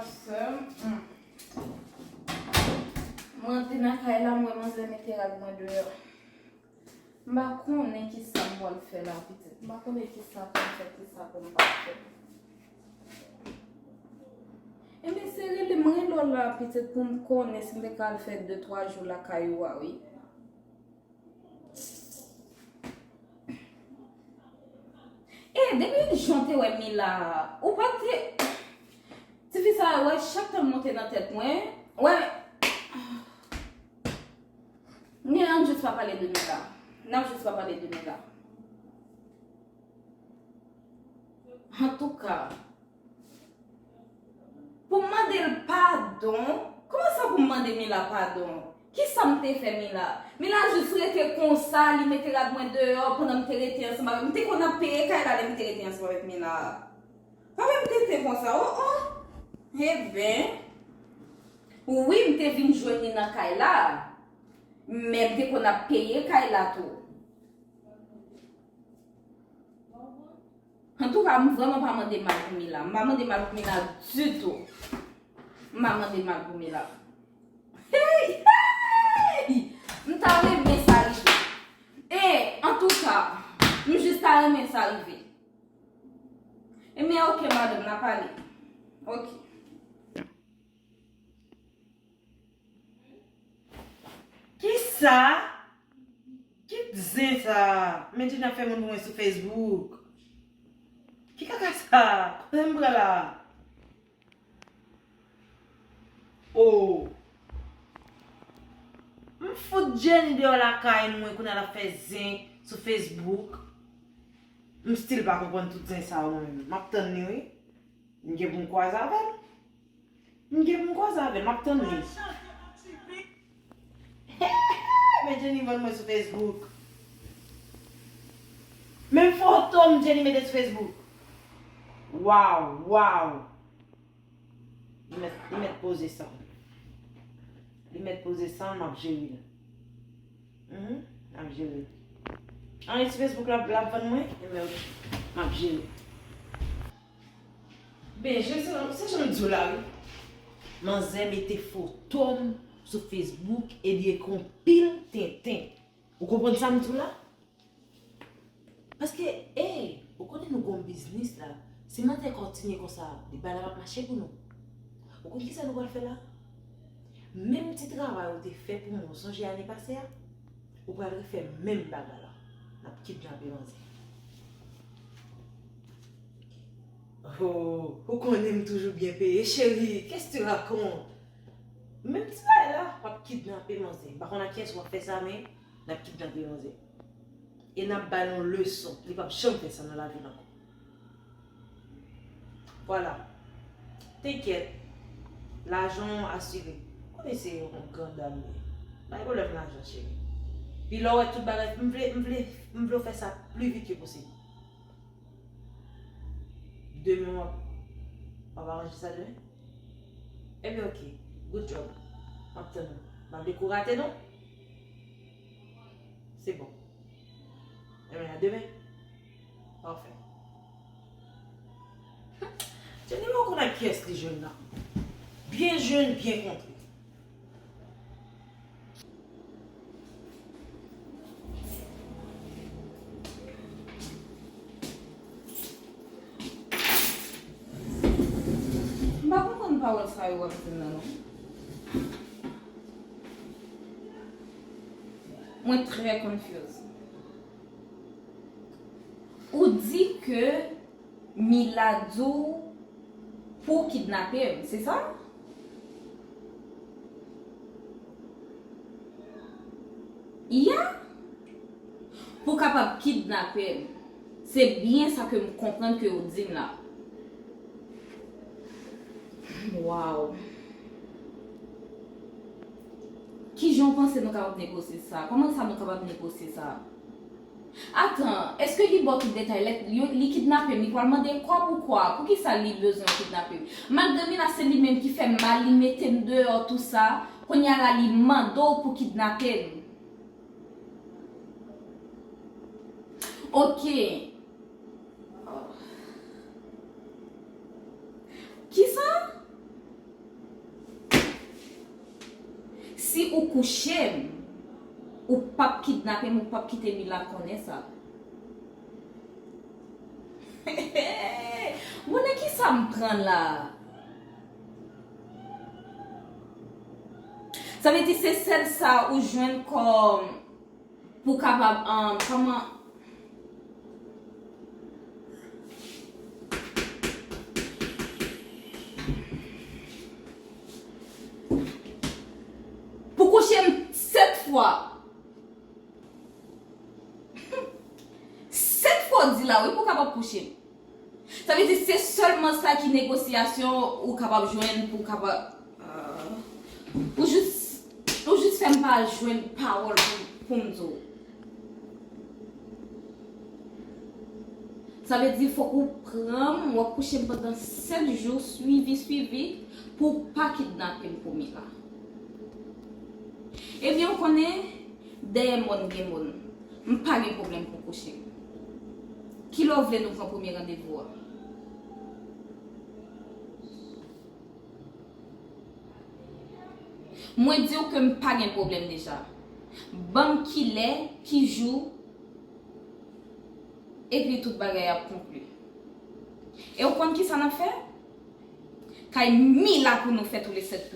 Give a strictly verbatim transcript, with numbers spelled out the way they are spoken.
Sè m, hmm. Mwen antre nan kay la, m wè manzè mete rad mwen deyò. M pa konnen kisa m pral fè la, pitit. M pa konnen kisa pou m fè, kisa pou m pa fè. Ebyen, se rele m rele w la, pitit, pou m konnen si m te ka al fè de twa jou lakay ou a, wi. E, depi jan w te wè Mila, ou pa te. Tifi sa a, wè, chak tan l monte nan tèt mwen, wè. Men ann jis pa pale de Mila. N ap jis pa pale de Mila. Antouka, pou m mande l padon? Kòman sa pou m mande Mila padon? Kisa m te fè Mila? Mila jis rete konsa, li mete rad mwen deyò pandan m te rete ansanm avèk, m te konn ap peye kay la lè m te rete ansanm avèk Mila. Pa wè m te te konsa, o, o. Eben, wi, m te vin jwenn li nan kay la, men m te konn ap peye kay la tou. Antouka, m vrèman pa mande mal pou Mila. M pa mande mal pou Mila ditou. M pa mande mal pou Mila. Hey, hey! M ta renmen sa rive. E, antouka, m jis ta renmen sa rive. Ebyen, oke, madanm, n a pale. Oke. Kisa? Ki zen sa? Men Jenny ap fè moun pou mwen sou Facebook. Ki kaka sa? Kote m pran la? Oh. M fout Jenny deyò lakay mwen, kounye a l ap fè zen sou Facebook. M still pa konprann tout zen sa yo mwen menm. M ap tann li, wi. M gen pou m kwaze avè l. M gen pou m kwaze avè l, m ap tann li. Men Jenny vann mwen sou Facebook. Menm foto m Jenny mete sou Facebook. Waw, waw. Li mèt, li mèt poze san. Li mèt poze san, m ap jere l. Mhm, m ap jere l. Anyen sou Facebook la, l ap vann mwen? Ebyen, ok. M ap jere l. Ben, Jezè, se jan m di w la, wi. Manzè mete foto m sou Facebook e li ekri yon pil tenten. Ou konprann sa m di w la? Paske, ey, ou konnen nou gon biznis la. Si manzè kontinye konsa, li bagay la p ap mache pou nou. Ou konn kisa nou pral fè la? Menm ti travay ou te fè pou mwen, ou sonje ane pase a? Ou pral refè menm bagay la. N ap kidnape manzè. Oh, ou konnen m toujou byen peye, cheri. Qu'est-ce que tu racontes? Menm ti bagay la, w ap kidnape manzè. M pa konn ak kiyès w ap fè sa, men n ap kidnape manzè. E n ap ba l yon leson. Li p ap janm fè sa nan lavi l ankò. Vwala. Tenkyèt. Lajan w asire. Konnen se yon gran dam li ye. Pa gen pwoblèm lajan, cheri. Pi lè w wè tout bagay, m vle, m vle, m vle w fè sa pli vit ke posib. Demen w ap, w ap aranje sa demen? Ebyen, ok. Good job. M ap tann ou. M ap dekourate non. Se bon. Ebyen, a demen. Pafè. Jenny pa konn ak kiyès li jwenn la. Byen jwenn, byen kontre. M pa konprann pawòl sa yo w ap di m nan, non. Mwen trè confuse. Ou di ke Mila di w pou w kidnape m, se sa? Ya? Pou w kapab kidnape m. Se byen sa ke m konprann ke w di m la. Waw. Kijan w panse nou kapab negosye sa? Kòman sa nou kapab negosye sa? Atan, èske li ba w tout detay? Lè yo, li kidnape m, li pral mande kòb ou kwa? Poukisa li bezwen kidnape m? Malgre Mila se li menm ki fè m mal, li mete m deyò, tou sa, kounye a la li mande w pou kidnape m. Oke. Kisa? Si ou kouche m, ou p ap kidnape m, ou p ap kite Mila konnen sa. Bon, nan ki sa m pran la? Sa vle di se sèl sa ou jwenn kòm pou kapab, um, kòman, pou kouche m sèt fwa. Sèt fwa w di la, wi, pou kapab kouche m. Sa vle di se sèlman sa ki negosyasyon ou kapab jwenn pou kapab, euh, ou jis, ou jis fè m pa jwenn pawòl pou, pou m di w. Sa vle di fòk ou pran m, w ap kouche m pandan sèt jou, swivi, swivi, pou w pa kidnape m pou Mila. Ebyen, ou konnen, dèyè mòn gen mòn. M pa gen pwoblèm pou kouche m. Kilè w vle nou pran premye randevou a? Mwen di w ke m pa gen pwoblèm deja. Ban m kilè, ki jou, epi tout bagay ap konkli. E w konn ki sa n ap fè? Kay Mila pou nou fè tou le sèt ple